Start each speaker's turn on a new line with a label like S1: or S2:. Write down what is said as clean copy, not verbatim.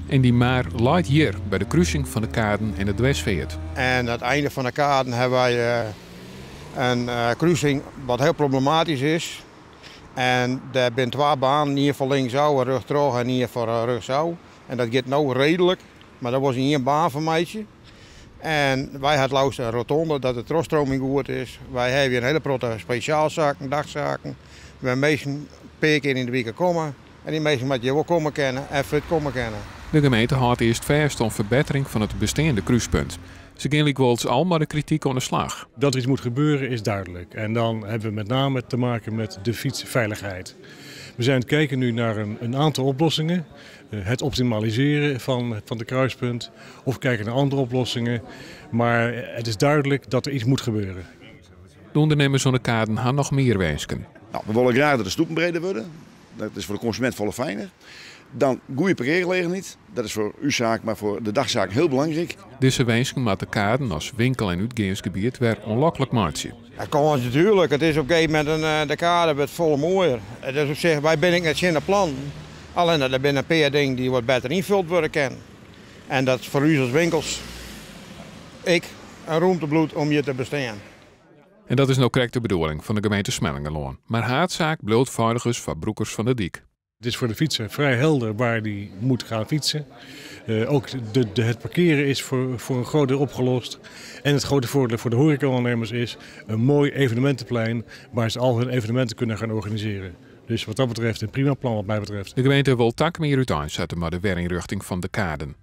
S1: En dy mar leit hjir, by de krusing fan de Kaden en de Dwersfeart.
S2: En aan het einde van de Kaden hebben wij in krusing wat hiel problematysk is. En dêr binne twa banen, ien foar linksôf en rjochttroch en ien foar rjochtsôf. En dat giet no reedlik, mar dêr wolle se ien baan fan meitsje. En wy ha it leafst in rotonde dat de trochstreaming goed is. Wy hawwe hjir in hiele protte spesjaalsaken, dagsaken, wêr minsken in pear kear yn de wike komme. En dy minsken moatte hjir wol komme kinne en fuort komme kinne.
S1: De gemeente hâldt earst fêst oan ferbettering fan it besteande krúspunt. Se gean lykwols al mei de krityk oan de slach.
S3: Dat er iets moet gebeuren is duidelijk. En dan hebben we met name te maken met de fietsveiligheid. We zijn aan het kijken nu naar een aantal oplossingen. Het optimaliseren van de kruispunt of kijken naar andere oplossingen. Maar het is duidelijk dat er iets moet gebeuren.
S1: De ûndernimmers oan de Kaden ha noch mear winsken.
S4: Nou, we wolle graach dat de stoepen breder wurde. Dat is foar de konsumint folle finer. Dan goede parkeargelegenheid. Dat is foar ús saak, mar foar de dagsaak hiel belangryk.
S1: Dizze winsken moatte de Kaden as winkel- en útgeansgebiet wer oanloklik meitsje.
S2: Ja, kâns natuerlik. It is op in gegeven momint de kade wurdt folle moaier. It is op sich, wy binne ek net tsjin de plannen. Allinnich der binne in pear dingen dy't wat better ynfuld wurde kinne. En dat foar ús as winkels ek in rûmte bliuwt om hjir te bestean.
S1: En dat is no krekt de bedoeling fan de gemeente Smellingerlân. Mar haadsaak bliuwt feiligens foar brûkers fan de dyk.
S3: Het is voor de fietser vrij helder waar die moet gaan fietsen. Ook het parkeren is voor een groot deel opgelost. En het grote voordeel voor de horecaondernemers is een mooi evenementenplein waar ze al hun evenementen kunnen gaan organiseren. Dus wat dat betreft een prima plan wat mij betreft.
S1: De gemeente wol takom jier úteinsette mei de werynrjochting fan de Kaden.